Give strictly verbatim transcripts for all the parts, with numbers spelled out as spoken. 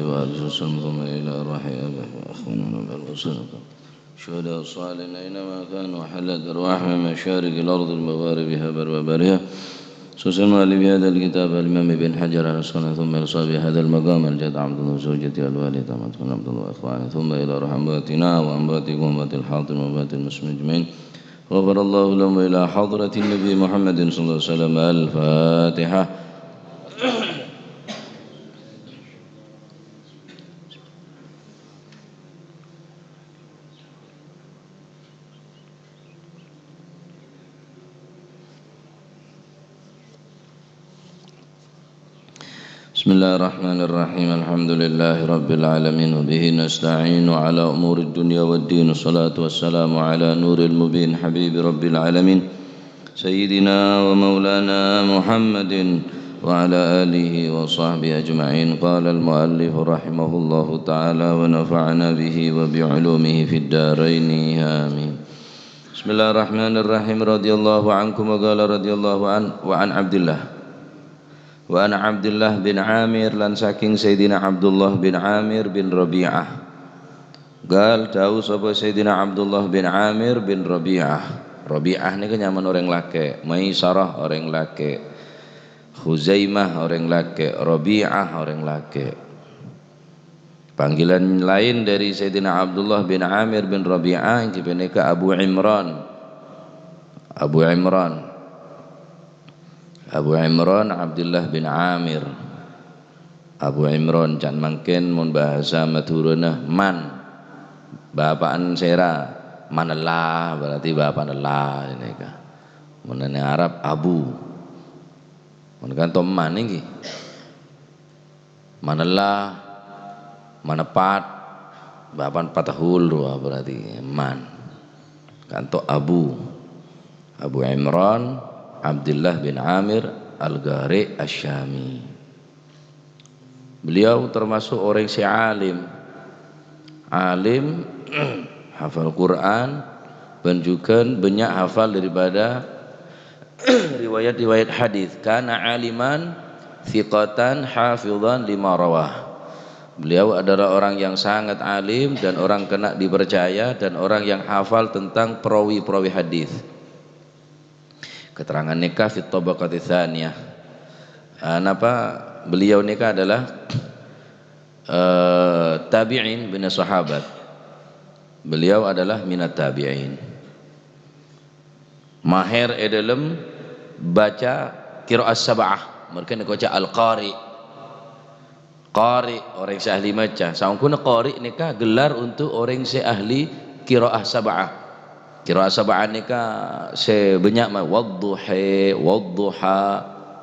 وآله وسلم، ثم إلى روح آبائه وإخواننا بل وصلة الشهداء الصالحين أينما كانوا، وحلت أرواحهم من مشارق الأرض لمغاربها بل وبرها. خصوصا مؤلف هذا الكتاب الإمام ابن حجر العسقلاني، ثم إلى صاحب هذا المقام الجد عبد الله وزوجته الوالد أحمد بن عبد الله وإخوانه، ثم إلى روح أمواتنا وأمواتكم أموات الحاضرين وأموات المسلمين أجمعين. غفر الله لهم وإلى حضرة النبي محمد صلى الله عليه وسلم. الفاتحة. بسم الله الرحمن الرحيم. الحمد لله رب العالمين، وبه نستعين على أمور الدنيا والدين، والصلاة والسلام على نور المبين حبيب رب العالمين سيدنا ومولانا محمد وعلى آله وصحبه أجمعين. قال المؤلف رحمه الله تعالى ونفعنا به وبعلومه في الدارين، آمين. بسم الله الرحمن الرحيم. رضي الله عنكم، وقال رضي الله عنه، وعن عبد الله. Wa an Abdillah bin Amir, lan saking Sayyidina Abdullah bin Amir bin Rabi'ah. Qal, dawuh sapa Sayyidina Abdullah bin Amir bin Rabi'ah. Rabi'ah nèko nyamana orèng lakè', Maisarah orèng lakè', Khuzaimah orèng lakè', Rabi'ah orèng lakè'. Panggilan lain dari Sayyidina Abdullah bin Amir bin Rabi'ah inggih panèka Abu Imran. Abu Imran. Abu Imran Abdullah bin Amir. Abu Imran, can mangkèn mon bahasa Madhurâna Man. Bapa'na sèra, Manella, berarti bapa'na ella, ini kan. Mon neng Arab, Abu. Mon kanto Man ngghi. Manella, Maneppat, bapa'na Patahul rowa berarti Man. Kanto Abu. Abu Imran Abdullah bin Amir Al-Ghari Asy-Syami. Beliau termasuk orang sè alim. Alim, hafal Quran, dan juga banyak hafal daripada riwayat-riwayat hadis. Kana aliman, thiqatan, hafizan lima rawah. Beliau adalah orang yang sangat alim dan orang kena dipercaya dan orang yang hafal tentang perawi-perawi hadis. Keterangan nèka fi tabaqati tsaniyah. Ah, napa beliau nèka adalah, eh, tabi'in, bina sahabat. Beliau adalah minat tabi'in. Maher è dâlem baca qira'ah sab'ah, merga nèko ca' al-qari. Qari, orèng sè ahli maca. Saongghuna qari nèka gelar untuk orèng sè ahli qira'ah sab'ah. Qira'ah sab'ah nèka sè bânnya' ma-, wadduha, wadduha,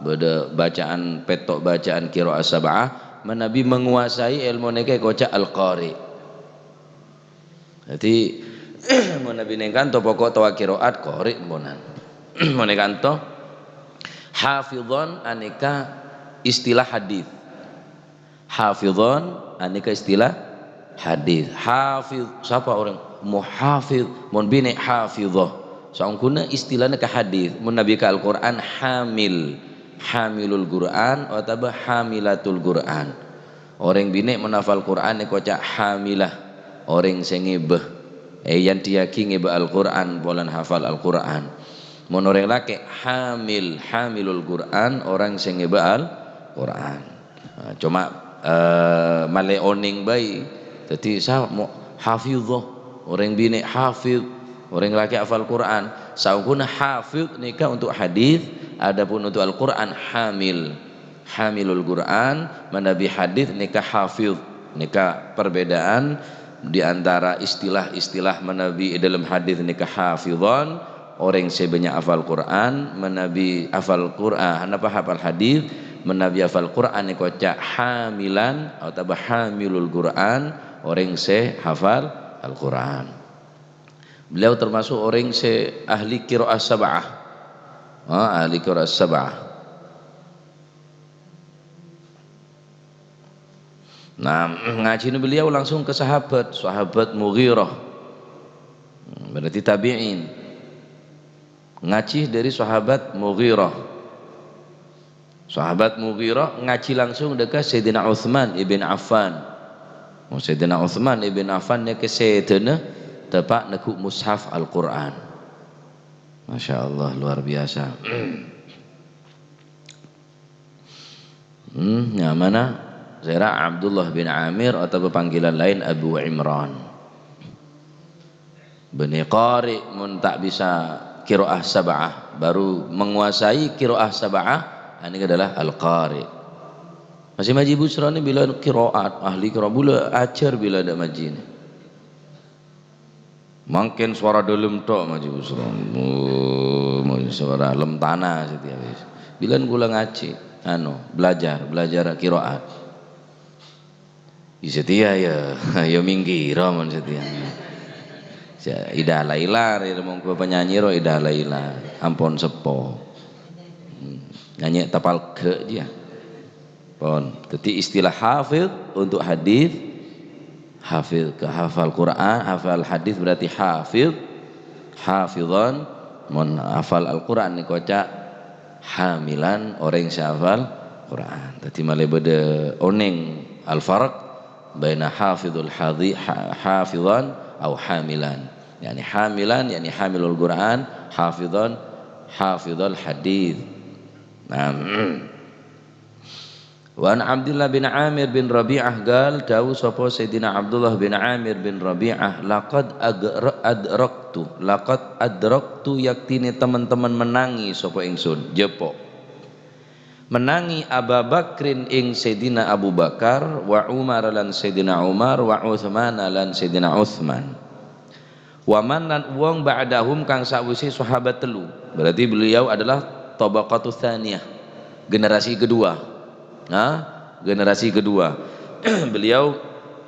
bâdâ bacaan, pètto' bacaan qira'ah sab'ah, manabi menguasai èlmo nèka èkoca' al-qari. Dhâddhi, mon nabi nèng kanto poko' towa qiraat, qori' emponan. Mon nèng kanto, hafidhon anèka istilah hadis. Hafidhon anèka istilah hadis. Hafidh, sapa orèng muhafidh? Mon binè' hafidhah. Saongghuna istilahna ka hadis. Mon nabi ka Al-Qur'an, hamil. Hamilul Qur'an otabâ hamilatul Qur'an. Orèng binè' mon hafal Qur'an èkoca' hamilah, orèng sè ngèbâ. Èyandhiyaghi ngèbâ Al-Qur'an polana hafal Al-Qur'an. Mon orèng lakè', hamil, hamilul Qur'an, orèng sè ngèbâ Al-Qur'an. Nah, coma, eh, malè onèng bhâi. Dhâddhi, sa-, mo-, hafidhah, orèng binè' hafidh, orèng lakè' hafal Qur'an. Saongghuna hafidh nèka untuk hadis, adapun untuk Al-Qur'an, hamil. Hamilul Qur'an, manabi hadis nèka hafidh. Nèka perbedaan di antara istilah-istilah manabi è dâlem hadis nèka hafidhon, orèng sè bânnya' hafal Qur'an, manabi hafal Qur'an, napa hafal hadis, manabi hafal Qur'an èkoca' hamilan otabâ hamilul Qur'an, orèng sè hafal Al-Qur'an. Beliau termasuk orèng sè ahli qiraah sab'ah. Ah, ahli qiraah sab'ah. Nah, ngajhina beliau langsung ke sahabat, sahabat Mughirah. Berarti tabi'in. Ngajhi dâri sahabat Mughirah. Sahabat Mughirah ngajhi langsung dâ' ka Sayyidina Utsman ibn Affan. Oh, Sayyidina Utsman ibn Affan nèka sèdhâna teppa' neggu' mushaf Al-Qur'an. Masya Allah, luar biasa. Hmm, nyamana sèra Abdullah bin Amir otabâ panggilan laèn Abu Imran. Bânnè qari mon ta' bisa qiraah sab'ah, baru menguasai qiraah sab'ah, ini adalah al-qari. Masih Maji Busra ni bilâ qiraat, ahli qiraat, bulâ ajhâr bilâ dâ' maji ni. Mangkèn suara dâlem tok, Maji Busra. Oh, suara lem tanah satèya wis. Bilân kaulâ ngajhi, anu, belajar, belajar qiraat. Satèya ya, ya minggir mon satèya. Sa-, ida laila, ya, monggo penyanyi ro ida laila, ampon seppo. Hmm. Nyanyi tapal ghe' dia. Pon. Jadi istilah hafiz untuk hadis, hafiz ke hafal Quran, hafal hadis berarti hafiz, hafizan, mon hafal Al-Quran ni koca' hamilan, orèng sè hafal Quran. Jadi malè bâdâ onèng al-farq baina hafizul hadhi-, ha-, hafizan au hamilan. Yani hamilan, yani hamilul Quran, hafizan, hafizul hadis. Nah, Wa an Abdillah bin Amir bin Rabi'ah gal, dawuh sapa Sayyidina Abdullah bin Amir bin Rabi'ah, "Laqad agra-, adraktu, laqad adraktu, yaktine teman-teman menangi sapa ingsun, jeppo. Menangi Aba Bakrin ing Sayyidina Abu Bakar, wa Umar lan Sayyidina Umar, wa Utsman lan Sayyidina Utsman." Wa man lan wong ba'dahum kang sawise sahabat telu. Berarti beliau adalah tabaqatus tsaniyah, generasi kedua. Nah, generasi kedua. Beliau,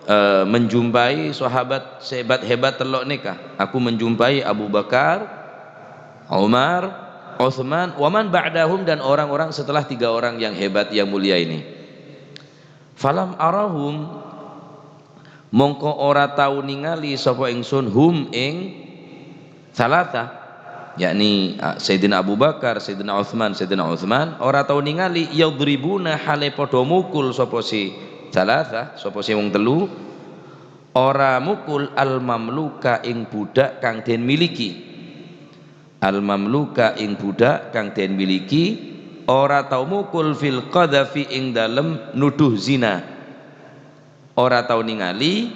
eh, menjumpai sahabat sehebat-hebat tello' neka. Aku menjumpai Abu Bakar, Umar, Utsman, wa man ba'dahum, dan orang-orang setelah tiga orang yang hebat, yang mulia ini. Falam arahum, mongko ora tau ningali sapa ingsun hum ing salasa, yakni, a, Sayyidina Abu Bakar, Sayyidina Utsman, Sayyidina Utsman, ora tau ningali yadribuna hale padha mukul sapa si salasa, sapa si wong telu, ora mukul al-mamluka ing budak kang den miliki. Al-mamluka ing budak kang den miliki, ora tau mukul fil qadzafi ing dalem nuduh zina. Ora tau ningali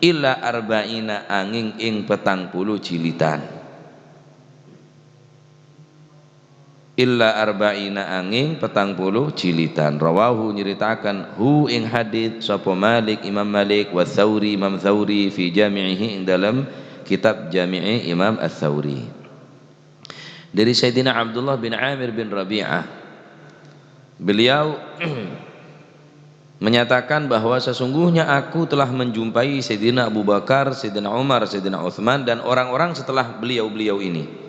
illa arba'ina anging ing petang puluh jilitan. Illa arba'ina anging petang puluh jilitan. Rawahu nyeritakan hu ing hadits sapa Malik, Imam Malik, wa Tsauri, Imam Tsauri, fi jami'ihi ing dalem kitab Jami'i Imam Ats-Tsauri. Dari Sayyidina Abdullah bin Amir bin Rabi'ah, beliau menyatakan bahwa sesungguhnya aku telah menjumpai Sayyidina Abu Bakar, Sayyidina Umar, Sayyidina Utsman, dan orang-orang setelah beliau-beliau ini.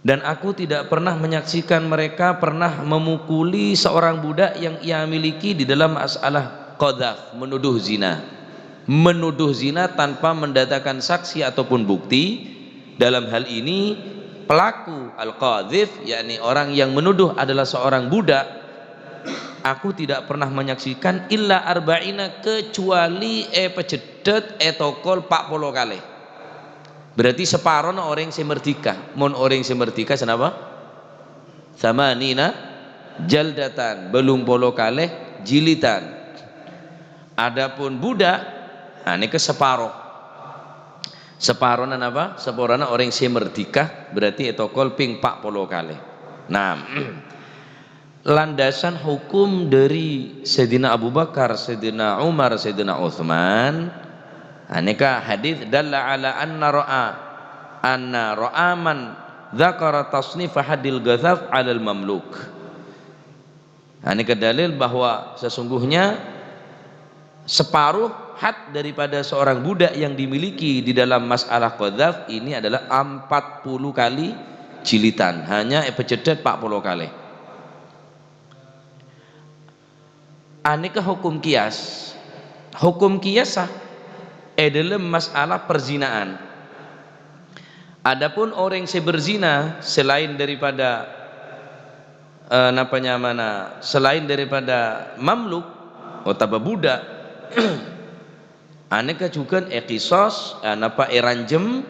Dan aku tidak pernah menyaksikan mereka pernah memukuli seorang budak yang ia miliki di dalam masalah qadzaf, menuduh zina. Menuduh zina tanpa mendatangkan saksi ataupun bukti. Dalam hal ini, pelaku al-qadzif, yakni orang yang menuduh adalah seorang budak, aku tidak pernah menyaksikan illa arba'ina, kecuali epejeddet, etokol empat puluh kali. Berarti separona orèng sè merdika. Mon orèng sè merdika sanapa? Tsamanina jaldatan, bâllung polo kalè jilitan. Adapun budak, nah, nèka separo. Separona napa? Separona orèng sè merdika, berarti etokol ping empat puluh kalè. Nah, landasan hukum dari Sayyidina Abu Bakar, Sayyidina Umar, Sayyidina Utsman, nah, nèka hadits dalla ala anna ra'a, anna ra'a man dzakara tasnifa haddil qadzaf alal mamluk. Nah, ini kedalil bahwa sesungguhnya separuh had daripada seorang budak yang dimiliki di dalam masalah qadzaf ini adalah empat puluh kali jilitan, hanya epejeddet empat puluh kali. Anèka hukum qiyas. Hukum qiyas sah è dâlem masalah perzinaan. Adapun orèng sè berzina selain daripada, eh, napa nyamana, selain daripada mamluk otabâ budak, Anèka jhughân èkisos, eh, napa èranjhem,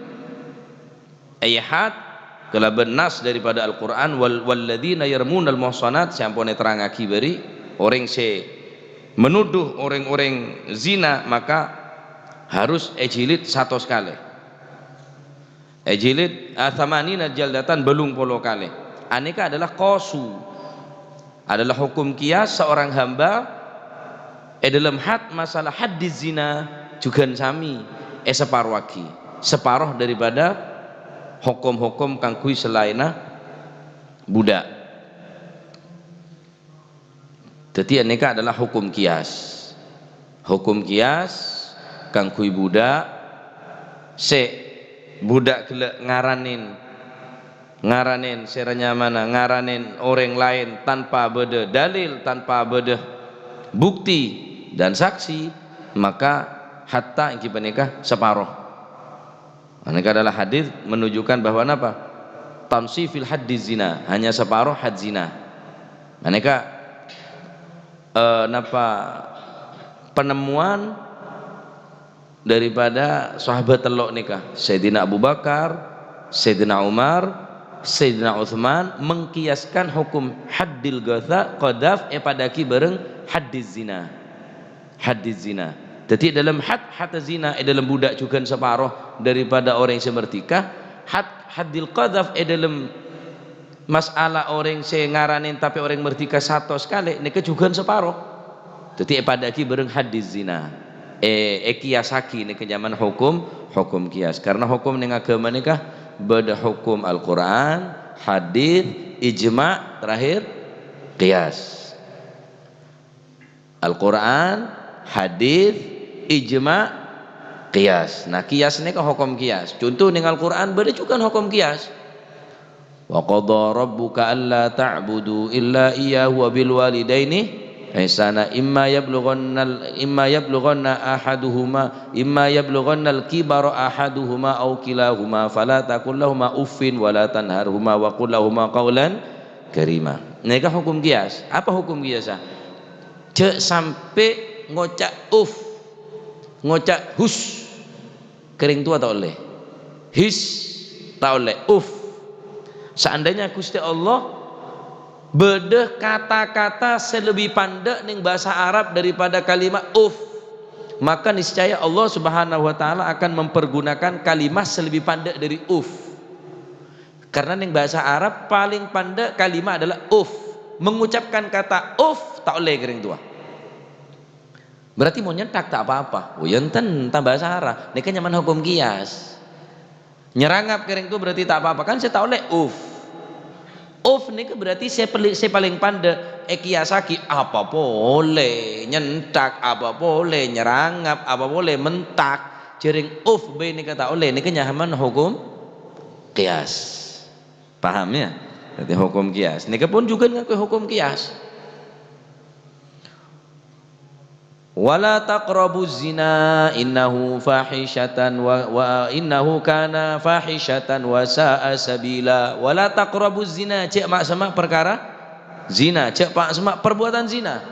èyat kalabân nas daripada Al-Qur'an, wal-, walladzina yarmunal muhsanat, sè ampon èterrangaghi bâri', orèng sè menuduh orèng-orèng zina, maka harus èjilid satos kalè. Èjilid, ah, tsamanina jaldatan, bâllung polo kalè. Anèka adalah qasu, adalah hukum qiyas seorang hamba è dâlem had masalah haddiz zina jhughân samè èsaparoaghi, saparo daripada hokom-hokom kaangghuy salaènna budak. Dhâddhi, anèka adalah hukum qiyas. Hukum qiyas kaangghuy budak sè budak ghellâ' ngaranèn, ngaranèn sèra nyamana, ngaranèn orèng laèn tanpa bâdâ dalil, tanpa bâdâ bukti dan saksi, maka hatta ènggi panèka saparo. Anèka adalah hadis menunjukkan bahwa napa? Tansifil haddi zina, hanya saparo had zina. Anèka, eh, napa, penemuan daripada sahabat tello' nèka, Sayyidina Abu Bakar, Sayyidina Umar, Sayyidina Utsman mengkiaskan hukum haddil qadha-, qadhaf èpadâ'âghi bhâreng haddiz zina. Haddiz zina. Dhâddhi, dâlem had, had zina è dâlem budak jhughân saparo daripada orèng sè merdeka, had, haddil qadhaf è dâlem masalah orèng sè ngaranèn tapè orèng merdeka satos kalè, nèka jhughân saparo. Dhâddhi, èpadâ'âghi bhâreng haddiz zina. È-, èkiyassaghi nèka nyamana hukum, hukum qiyas. Karena hukum nèng aghâma nèka bâdâ hukum Al-Qur'an, hadis, ijma', terakhir qiyas. Al-Qur'an, hadis, ijma', qiyas. Nah, qiyas nèka hukum qiyas. Conto nèng Al-Qur'an bâdâ jhughân hukum qiyas. "Wa qadha rabbuka alla ta'budu illa iyyahu wa bil walidaini ihsana, imma yablughanna, imma yablughanna ahaduhuma, imma yablughannal kibara ahaduhuma aw kilahuma fala taqul lahuma uffin wa la tanharhuma wa qul lahuma qawlan karima." Nèka hukum qiyas. Apa hukum qiyasa? Jhâ' sampè' ngoca' "uff", ngoca' "hus". Ka rèng towa ta' ollè. "His", ta' ollè. "Uff". Seandainya Ghustè Allah bâdâ kata-kata sè lebbi pandâ' nèng bhâsa Arab daripada kalimat "uff", maka niscaya Allah Subhanahu wa Ta'ala akan mempergunakan kalimat sè lebbi pandâ' dâri "uff". Karena nèng bhâsa Arab palèng pandâ' kalimat adalah "uff". Mengucapkan kata "uff" ta' ollè ka rèng towa. Berarti mon nyènthak ta' pa-apa. Oh, ya enten, tambâ sara. Nèka nyamana hukum qiyas. Nyerangap ka rèng towa berarti ta' pa-apa. Kan sè ta' ollè "uff". "Uff" nèka berarti sè peli-, sè palèng pandâ', èkiyassaghi apa polè, nyènthak apa polè, nyerangap apa polè, mentak. Jhâreng "uff" bhâi nèka ta' ollè. Nèka nyamana hukum qiyas. Paham, ya? Dhâddhi hukum qiyas. Nèka pon jhughân ngakoy hukum qiyas. "Wa la taqrabuz zina innahu fahisyatan wa, wa innahu kana fahisyatan wa sa'a sabila." "Wa la taqrabuz zina", jhâ' ma'-, semma' parkara zina, jhâ' pa-, semma' perbuatan zina.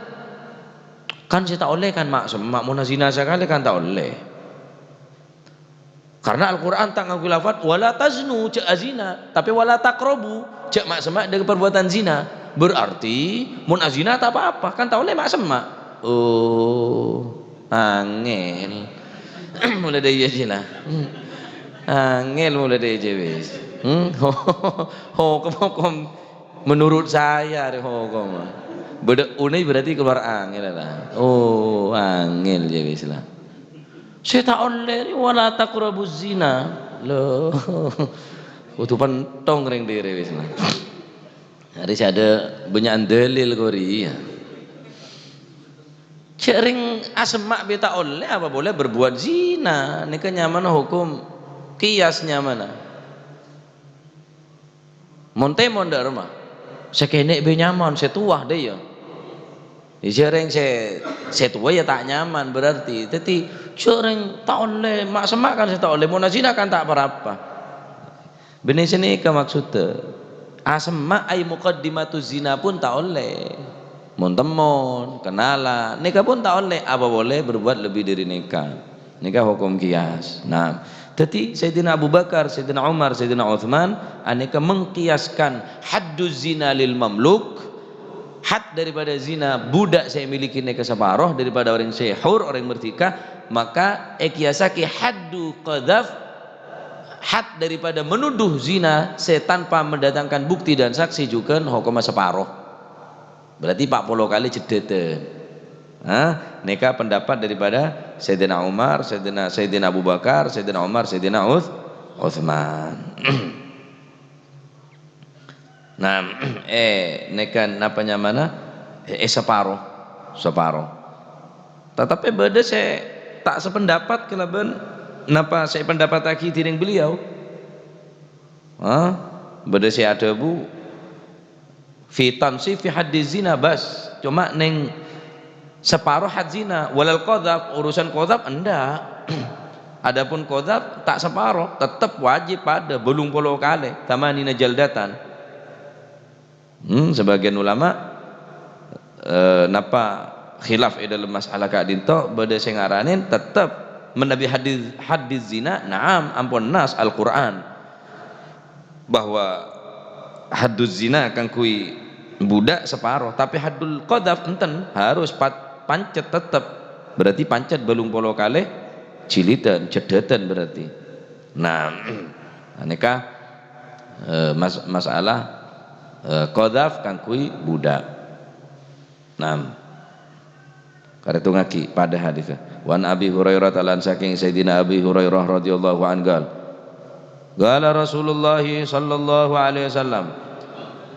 Kan sè ta' ollè kan ma'-, semma', mon azina sakalè kan ta' ollè. Karena Al-Qur'an ta' ngangghuy lafat, "Wa la taznu", jhâ' azina, tapè "Wa la taqrabu", jhâ' ma'-, semma' dâri perbuatan zina. Berarti, mon azina ta' pa-apa, kan ta' ollè ma'-, semma'. Oh, angèl. Mulai dâri iyâ, Cina. Hmm. Angèl mulai dâri iyâ, wis. Hmm? Hukum-hukum menurut saya, rè, hukum. Bâdâ unèy berarti keluar angèl, la. Oh, angèl, jâ, wis, la. Sè ta' ollè rè, "Wa la taqrabuz zina." Lho. Kodhu pentong rèng dâri wis, nah. Arè sè adâ' bânnya'an dalil kori, ya. Jhâ' rèng asemma' bhâi ta' ollè, apa boleh berbuat zina. Nèka nyamana hukum qiyas nyamana. Mon tèmon dâ' remma. Sè kènè' bhâi nyaman, sè towa dâ' iyâ. Iyâ, jhâ' rèng sè, sè towa iyâ ta' nyaman berarti. Dhâddhi, jhâ' rèng ta' ollè, ma'-, semma' kan sè ta' ollè, mon azina kan ta' pa-rapa. Bânnè sanèka maksoddhâ. Asemma' ay muqaddimatu zina pun ta' ollè. Mon tèmon, kenalan, nèka pun ta' ollè, apa boleh berbuat lebih dari nèka. Nèka hukum qiyas. Nah, dhâddhi Sayyidina Abu Bakar, Sayyidina Umar, Sayyidina Utsman anèka mengkiaskan hadduz zina lil mamluk, had daripada zina budak sè èmiliki nèka saparo daripada orèng sè hur, orèng merdeka, maka èkiyasaaghi haddu qadzaf, had daripada menuduh zina sè tanpa mendatangkan bukti dan saksi jhughân hokomma saparo. Berarti empat puluh kali jeddhâdhân. Hah? Nèka pendapat daripada Sayyidina Umar, Sayyidina, Sayyidina Abu Bakar, Sayyidina Umar, Sayyidina Uts-, Utsman. Nah, eh, nèka napa nyamana? Eh, eh, saparo. Saparo. Tatapè bâdâ sè ta' sapendapat kalabân napa sè èpendapattaghi dhinèng beliau. Hah? Bâdâ sè adhâbu, "Fi tansifi haddi zina bas." Coma neng saparo had zina. Walal qadzaf, urusan qadzaf endak. Adapun qadzaf ta' saparo, tetep wajib padâ bâllung polo kalè, tsamanina jaldatan. Hmm, sebagian ulama, eh, napa khilaf è dâlem masalah ka'dinto, bâdâ sè ngaranè tetep manabi hadis, hadis zina, na'am, ampon nas Al-Qur'an. Bahwa hadduz zina kaangghuy budak saparo, tapè haddul qadzaf enten, harus pat-, pancet tetep. Berarti pancet bâllung polo kalè jilidhân, jeddhâdhân berarti. Nah, nèka, eh, mas-, masalah, eh, qadzaf kaangghuy budak. Nah, karètongaghi padâ hadis. Wa an Abi Hurairah talan saking Sayyidina Abi Hurairah radhiyallahu anhu qal, qala Rasulullah sallallahu alaihi wasallam,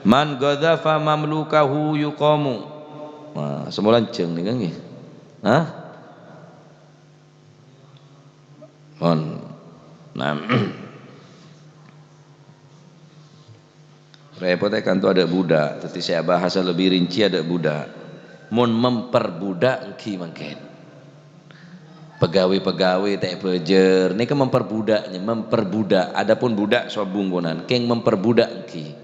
"Man qadzafa mamlukahu yuqamu." Nah, samolanjhâng nèka ngghi. Hah? Mon. Nah. Rèpot è kanto adâ' budak, dhâddhi sè abahasa lebbi rinci adâ' budak. Mon memperbudak ènggi mangkèn. Pegawai-pegawai ta' èbâjâr, nèka memperbudak, memperbudak. Adapun budak sobungkonan, kèng memperbudak ènggi.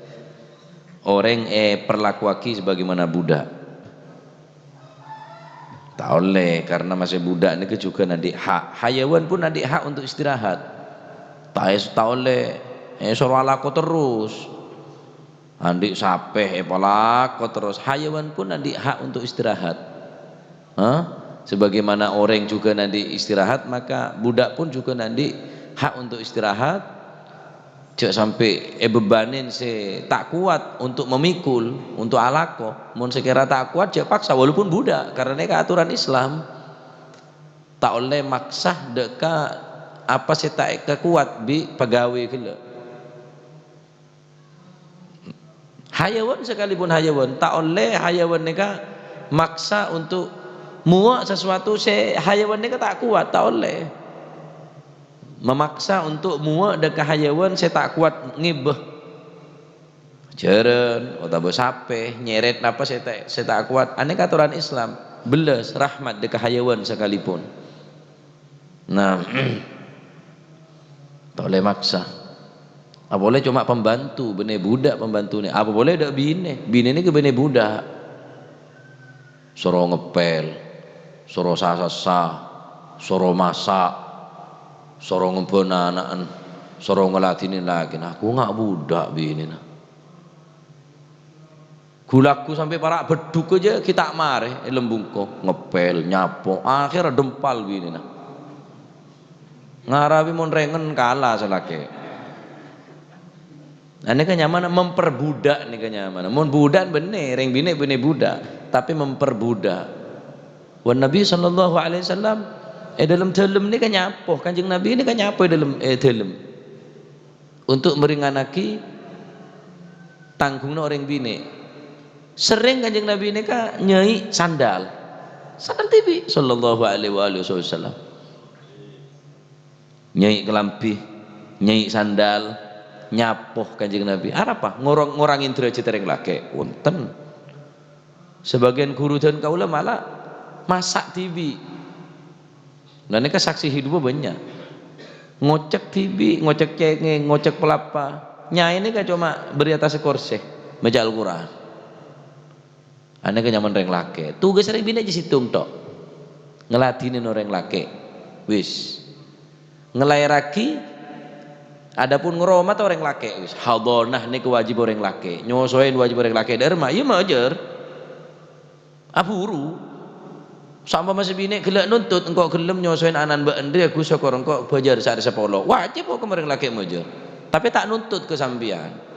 Orèng èperlakoaghi sebagaimana budak. Ta' ollè, karena masih budak nèka jhughân andi' hak. Hayawan pun andi' hak untuk istirahat. Ta' es-, ta' ollè, eh, soro alako terros. Andi' sapè èpalako terros. Hayawan pun andi' hak untuk istirahat. Hah? Sebagaimana orèng jhughân andi' istirahat, maka budak pun jhughân andi' hak untuk istirahat. Jhâ' sampè' èbebbanin sè ta' kowat untuk memikul, untuk alako. Mon sè kèra ta' kowat, jhâ' paksa, walaupun budak, karena nèka aturan Islam. Ta' ollè maksa dâ' ka apa sè ta' èkakowat bi' pegawai ghellâ'. Hayawan sakalipun hayawan, ta' ollè hayawan nèka maksa untuk mowa' sasuatu sè hayawan nèka ta' kowat, ta' ollè. Mamaksa untuk mowa' dâ' ka hayawan sè ta' kowat ngèbâ. Jhârân, otabâ sapè, nyèrèt napa sè ta', sè ta' kowat. Anèka atoran Islam. Bellâs, rahmat dâ' ka hayawan sakalipun. Nah, ta' ollè maksa. Apa polè coma pembantu, bânnè budak pembantuna. Apa polè dâ' binè, binèna kè bânnè budak. Soro ngepel, soro sasassa, soro masa', soro ngembhân ana'en, soro ngladhinè lakèna. Aku nga' budak binèna. Gu-lagghu sampè' para' beddhuk jâ' ghi' ta' marè è lambungko, ngepel, nyapo, akhèrra dempal binèna. Ngarabhi mon rèngen kala sè lakè'. Nah, nèka nyamana memperbudak nèka nyamana. Mon budak bânnè, rèng binè' bânnè budak, tapè memperbudak. Wan Nabi sallallahu alaihi wasallam è dâlem dhâlem nèka nyapo, Kanjeng Nabi nèka nyapo è dâlem, è dhâlem. Untuk mèrèngngaghi tangghungnga orèng binè'. Serrèng Kanjeng Nabi nèka nyai sandal. Sandal dhibi', sallallahu alaihi wa alihi wasallam. Nyai kalambhi, nyai sandal, nyapo Kanjeng Nabi. Arapa? Ngorang-, ngorangè derajat orèng lakè'? Wonten. Sebagian ghuru dân kaulâ mala masa' dhibi'. Nah, nèka saksi hidup banyak. Ngocèk dhibi', ngocèk cèngèng, ngocèk palapa. Nyaè nèka coma bâri' attas korsè, maca Al-Qur'an. Anèka nyamana rèng lakè'. Tugas rèng binè' jâ' sèttong tok. Ngladhinè orèng lakè'. Wis. Ngelaèraghi, adapun ngoromat orèng lakè', wis. Hadhonah nèka wajib orèng lakè'. Nyosoè wajib orèng lakè'. Dhâ'ramma, iyâ majâr. Aburu. Sampè' masè binè' ghellâ' nuntut, "Engko' ghellem nyosoè ana'na bâ'na rèya, Gus, sokor engko' bâjâr sa'arè sapolo." Wajib hokom orèng lakè' majâr. Tapè ta' nuntut ka sampèyan.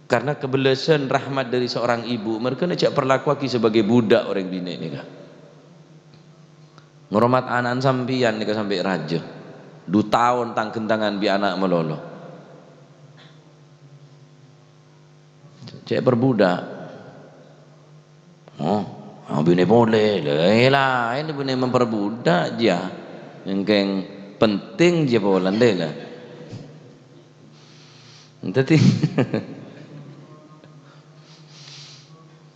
Karena kebelasan rahmat dari seorang ibu, mereka jhâ' perlakuaghi sebagai budak orèng binè' nèka. Ngoromat ana'na sampèyan nèka sampè' rajâ. Du taon tang-ghentangan bi' ana' malolo. Cè' perbudak. Oh, abinè polè. Lha, laèn abinè memperbudak jiyâ. Èngkèng penting jiyâ polana, lè, lha. Dhâddhi,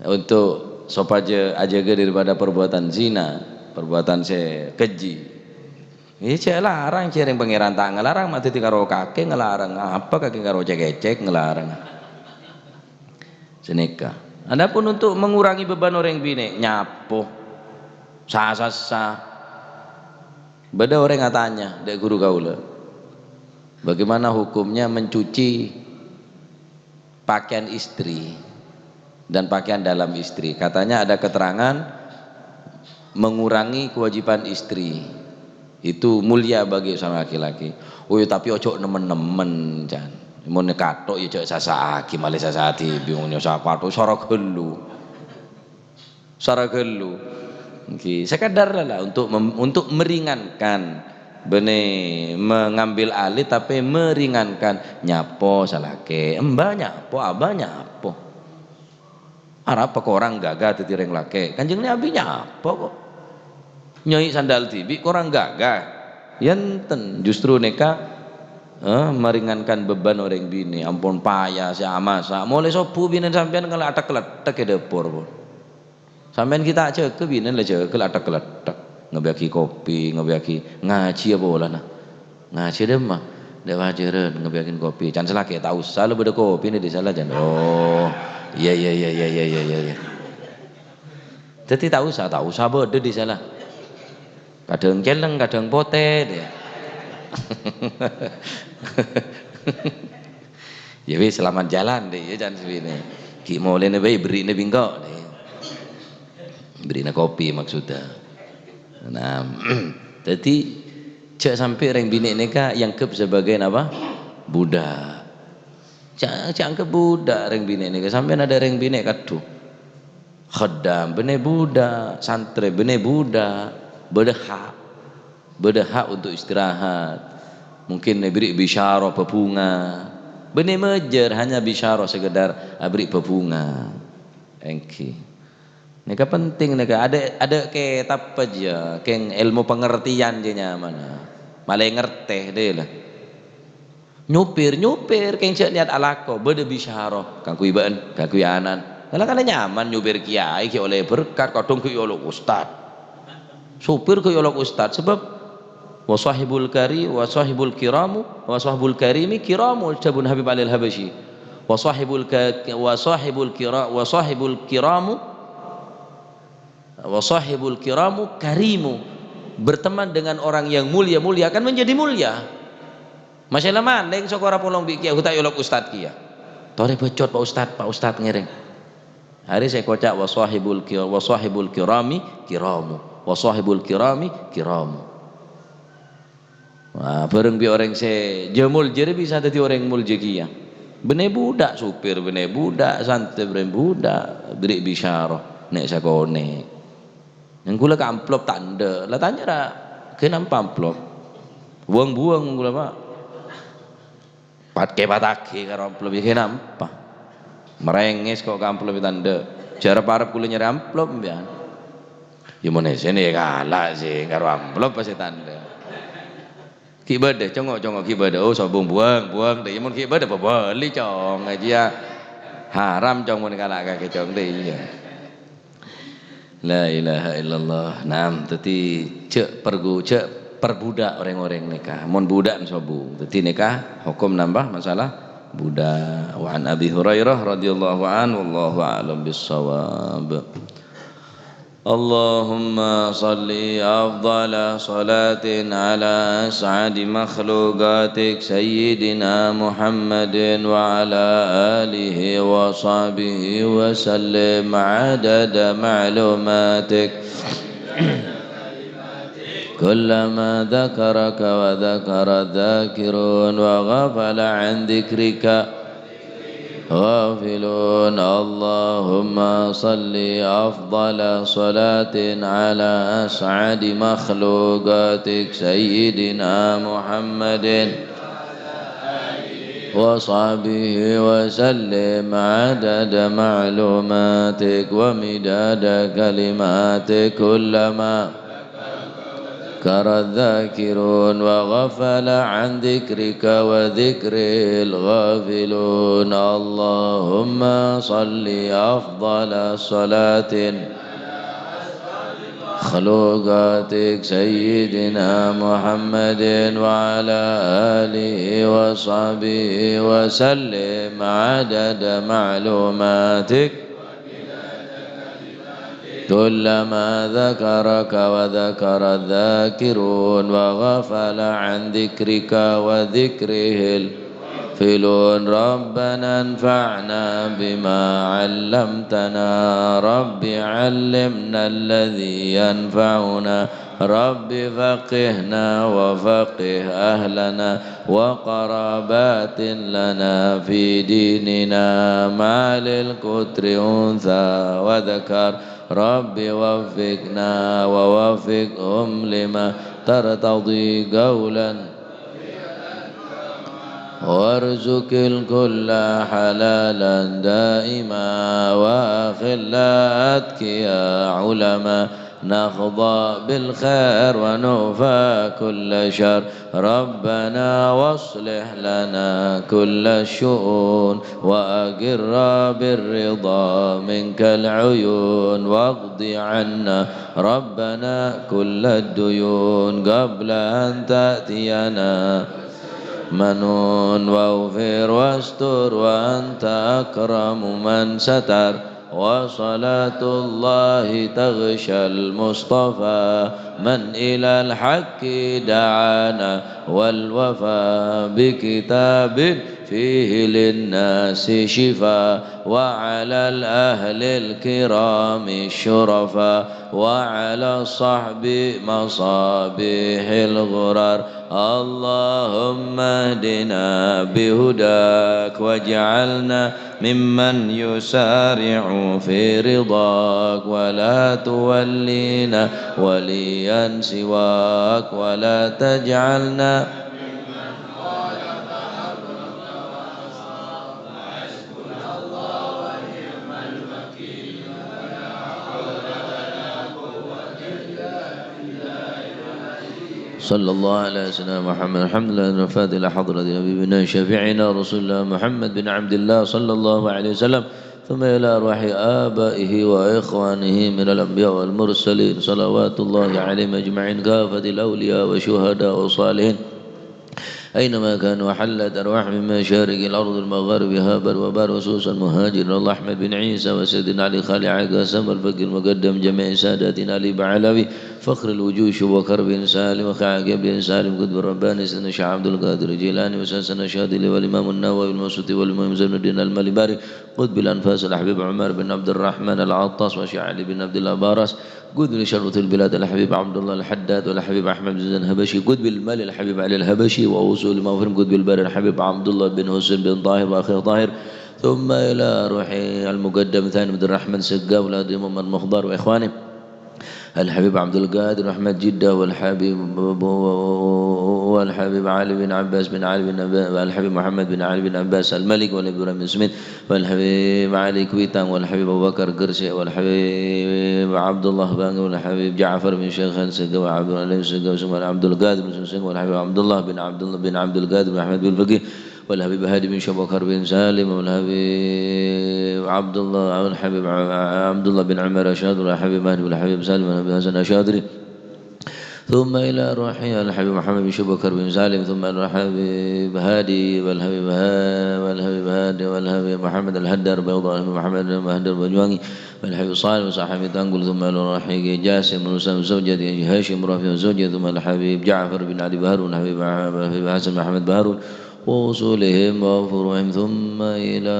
untuk sopajâ ajâgâ daripada perbuatan zina, perbuatan sè keji. Iyâ, cè' larang, jhâreng Pangèran ta' ngalarang, ma' dhâddhi karo kakè ngalarang. Apa kakè karo cèk-ècèk ngalarang? Sanèka. Adapun untuk mengurangi beban orèng binè', nyapo, sa-sassa. Bâdâ orèng atanya dâ' ghuru kaulâ, "Bagaimana hukumnya mencuci pakaian istri dan pakaian dalam istri?" Katanya ada keterangan mengurangi kewajiban istri. Itu mulia bagi seorang laki-laki. "Oh, ya, tapi ojo nemen-nemen, Can. Mon kathok, ya, jhâ' sasa'aghi, malè sasa'a dhibi', mon nyosa kathok, sara ghâllu." Sara ghâllu. Ngghi, sekedar lah, lah, untuk mem-, untuk meringankan. Bânnè mengambil alih, tapè meringankan. Nyapo salakè, embâ nyapo, abâ nyapo. Arapa korang ghâghâ dhâddhi rèng lakè'? Kanjeng Nabi nyapo kok. Nyai sandal dhibi' korang ghâghâ. Yâ enten, justru nèka, eh, meringankan beban orèng binè'. Ampon paya sè amasa. Molaè sobbhu binèna sampèyan ngala athek-letthek è dâpor, pon. Sampèyan ghi' ta' jâgâ, binèna la jâgâ la athek-letthek. Ngabiyâghi kopi, ngabiyâghi ngajhi apa polana. Ngajhi dâ' emma? Dâ' pajhârân, ngabiyâghi kopi. Can salakè ta' osa la bâdâ kopi nè dissa la, Can. Oh, iyâ, iyâ, iyâ. Dhâddhi ta' osa, ta' osa bâdâ dissa la. Kadhâng celleng, kadhâng potè, dhâ. Ya wis, selamat jalan, dhâ, ya, can sè binè. Ghi' molèna bhâi berri'na bi' engko', dhâ. Berri'na kopi maksudnya. Nah, dhâddhi jhâ' sampè' rèng binè' nèka èangghep sebagai napa? Budak. Jhâ', jhâ' èangghep budak rèng binè' nèka. Sampèyan adâ' rèng binè' kadhu. Khaddam, bânnè budak, santrè, bânnè budak, bâdâ hak. Bâdâ hak untuk istirahat. Mungkin èberri' bisyarah bhâbhunga. Bânnè majâr, hanya bisyarah sekedar aberri' bhâbhunga. Èngghi. Nèka penting nèka. Adâ', adâ' kètab jiyâ, kèng èlmo pangartèyan jiyâ nyamana. Malè ngartè, dhâ la. Nyopir, nyopir, kèng jhâ' niyat alako, bâdâ bisyarah, kaangghuy bâ'na, kaangghuy ana'na. Kala-kala nyaman nyopir kèyaè, ghi' ollè berkat, kadhâng ghi' èolok ustad. Sopir ghi' èolok ustad, sabâb, "Wa sahibul kari-, wa sahibul kiramu, wa sahibul karimi kiramu," dhâbuna Habib Ali Al-Habasyi. "Wa sahibul ka-, wa sahibul kira-, wa sahibul kiramu, wa sahibul kiramu karimu." Berteman dengan orang yang mulia-mulia akan menjadi mulia. Masè la malèng sokora polong bi' kèyaè, hu ta' èolok ustad kèya. Torè bacot, Pak Ustad, Pak Ustad ngèrèng. Arè sè èkoca' wa sahibul ki-, wa sahibul kirami kiramu. Wa sahibul kirami kiramu. Wah, bhâreng bi' orèng sè jâ-, moljâ rè bisa dhâddhi orèng moljâ kèya. Bânnè budak, sopir bânnè budak, santrè bânnè budak, bherri' bisyarah, nè' sakonè'. Neng kaulâ ka amplop ta' endâ'. La tanya ra, "Kènapa amplop?" "Buwâng-buwâng kaulâ, Pak." Pat-, kèpataghi karo amplop, "Yâ kènapa?" Marèngès ko' ka amplop ta' endâ'. Jhâ' arep-arep kaulâ nyarè amplop sampèyan. Yâ mon essèna yâ kala' sè karo amplop pas ta' endâ'. Ghi' bâdâ, congo'-congo' ghi' bâdâ. Oh, sobung buwâng, buwâng, dhâ. Yâ mon ghi' bâdâ, pabâli, cong, jiyâ. Haram, cong, mon kala' kakè, cong, dhâ, iyâ. La ilaha illallah. Naam, dhâddhi jhâ' pergu-, jhâ' perbudak orèng-orèng nèka. Mon budak sobung. Dhâddhi nèka hokom nambah masalah budak. Wa an Abi Hurairah radhiyallahu anhu, wallahu a'lam bissawab. اللهم صل أفضل صلاة على أسعد مخلوقاتك سيدنا محمد وعلى آله وصحبه وسلم عدد معلوماتك. كلما ذكرك وذكر الذاكرون وغفل عن ذكرك غافلون. اللهم صل أفضل صلاة على أسعد مخلوقاتك سيدنا محمد وصحبه وسلم عدد معلوماتك ومداد كلماتك. كلما ذكر الذاكرون وغفل عن ذكرك وذكره الغافلون. اللهم صل أفضل صلاة مخلوقاتك سيدنا محمد وعلى آله وصحبه وسلم عدد معلوماتك. كلما ذكرك وذكر الذاكرون وغفل عن ذكرك وذكره الغافلون. ربنا انفعنا بما علمتنا. رب علمنا الذي ينفعنا. رب فقهنا وفقه أهلنا وقرابات لنا في ديننا مع للقطر أنثى وذكر. رب وفقنا ووفقهم لما ترتضي قولا وارزق الكل حلالا دائما وأخلاء أتقياء علماء نحظى بالخير ونكفى كل شر. ربنا واصلح لنا كل الشؤون وأقر بالرضا منك العيون واقض عنا ربنا كل الديون قبل أن تأتينا منون واغفر واستر وأنت أكرم من ستر. وصلاة الله تغشى المصطفى من إلى الحق دعانا والوفاء بكتاب فيه للناس شفاء وعلى الأهل الكرام الشرفاء وعلى الصحب مصابيح الغرر. اللهم اهدنا بهداك واجعلنا ممن يسارع في رضاك ولا تولينا وليا سواك ولا تجعلنا صلى الله على سيدنا محمد. الحمد لله الفاتح لحضرة نبينا شفيعنا رسول الله محمد بن عبد الله صلى الله عليه وسلم. ثم إلى أرواح آبائه وإخوانه من الأنبياء والمرسلين صلوات الله عليهم أجمعين كافة الأولياء والشهداء والصالحين أينما كانوا حلت أرواحهم من مشارق الأرض ومغاربها بر وبحر وخصوصا مهاجر الله أحمد بن عيسى وسيدنا علي خالع قاسم الفقيه المقدم جميع ساداتنا علي بعلوي فخر الوجوه شبوكر بن سالم وخاكم بن سالم قطب الرباني سيدنا الشيخ عبد القادر الجيلاني وسيدنا الشاذلي والإمام النووي الموسوطي والإمام زين الدين المالباري قطب الأنفاس الحبيب عمر بن عبد الرحمن العطاس والشيخ علي بن عبد الله باراس قطب شرطة البلاد الحبيب عبد الله الحداد والحبيب أحمد بن زيد الحبشي قطب المال الحبيب علي الحبشي وأصول مغفر قطب البر الحبيب عبد الله بن حسين بن طاهر وأخيه طاهر ثم إلى روح المقدم ثاني عبد الرحمن سقا أولاد محمد مخضر وإخوانه الحبيب عبد القادر أحمد جدة والحبيب والحبيب علي بن عباس بن علي بن أبي والحبيب محمد بن علي بن عباس الملك والإبراهيم بن سميت والحبيب علي كويتان والحبيب أبو بكر قرشي والحبيب عبد الله بانغ والحبيب جعفر بن شيخان سقا وعبد العليم سقا وسمر عبد القادر بن سمسم والحبيب عبد الله بن عبد الله بن عبد القادر بن أحمد بن فقيه والحبيب هادي بن شبكر بن سالم والحبيب عبد الله والحبيب عبد الله بن عمر أشهد والحبيب مهدي والحبيب سالم والحبيب حسن أشهد ثم إلى روحي الحبيب محمد بن شبكر بن سالم ثم إلى الحبيب هادي والحبيب ها والحبيب هادي والحبيب محمد الهدر بيضاء والحبيب محمد الهدر بنجواني الحبيب صالح وصحابه تنقل، ثم إلى روح جاسم بن سالم زوجته هاشم رافع زوجته، ثم الحبيب جعفر بن علي بهارون، حبيب حبيب حسن محمد بهارون، وأصولهم وفروعهم، ثم إلى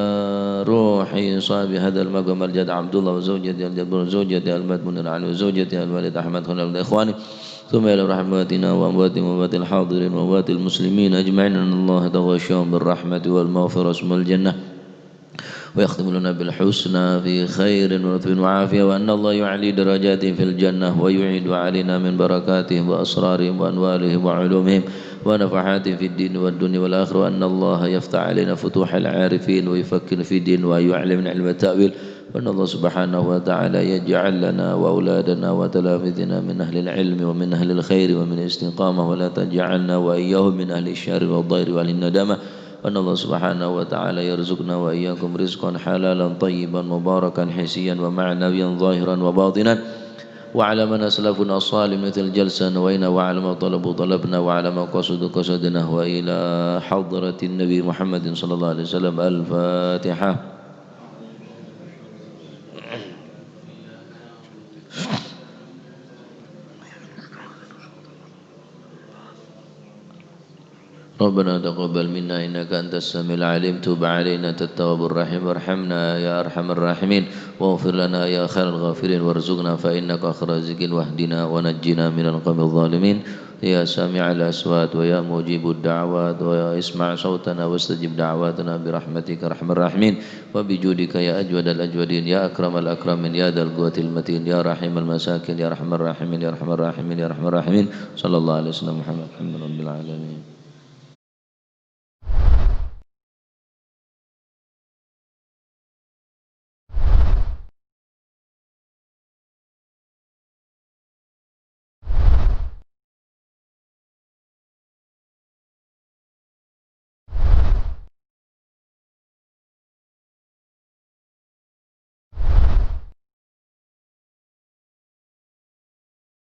روح صاحب هذا المقام الجد عبد الله وزوجته الجبار وزوجته المدمون العلي وزوجته الوالد أحمد خليل الإخواني، ثم إلى روح أمواتنا وأموات وأموات الحاضرين وأموات المسلمين أجمعين، أن الله يتغشاهم بالرحمة والمغفرة ثم الجنة. ويختم لنا بالحسنى في خير ورتب وعافية، وأن الله يعلي درجاتهم في الجنة، ويعيد علينا من بركاتهم وأسرارهم وأنوارهم وعلومهم ونفحاتهم في الدين والدنيا والآخرة، وأن الله يفتح علينا فتوح العارفين ويفقهنا في الدين ويعلمنا علم التأويل، وأن الله سبحانه وتعالى يجعل لنا وأولادنا وتلاميذنا من أهل العلم ومن أهل الخير ومن الاستقامة، ولا تجعلنا وإياهم من أهل الشر والضير وأهل الندامة، وأن الله سبحانه وتعالى يرزقنا وإياكم رزقا حلالا طيبا مباركا حسيا ومعنويا ظاهرا وباطنا، وعلى من أسلفنا الصالح مثل الجلسة نوينا، وعلى ما طلبوا طلبنا، وعلى ما قصدوا قصدنا، وإلى حضرة النبي محمد صلى الله عليه وسلم. الفاتحة. ربنا تقبل منا إنك أنت السميع العليم، تب علينا أنت التواب الرحيم، وارحمنا يا أرحم الراحمين، واغفر لنا يا خير الغافرين، وارزقنا فإنك خير الرازقين، واهدنا ونجنا من القوم الظالمين. يا سميع الأصوات ويا مجيب الدعوات، ويا اسمع صوتنا واستجب دعواتنا برحمتك أرحم الراحمين. وبجودك يا أجود الأجودين، يا أكرم الأكرمين، يا ذا القوة المتين، يا رحيم المساكين، يا أرحم الراحمين، يا أرحم الراحمين، يا أرحم الراحمين. صلى الله على سيدنا محمد، الحمد لله رب العالمين.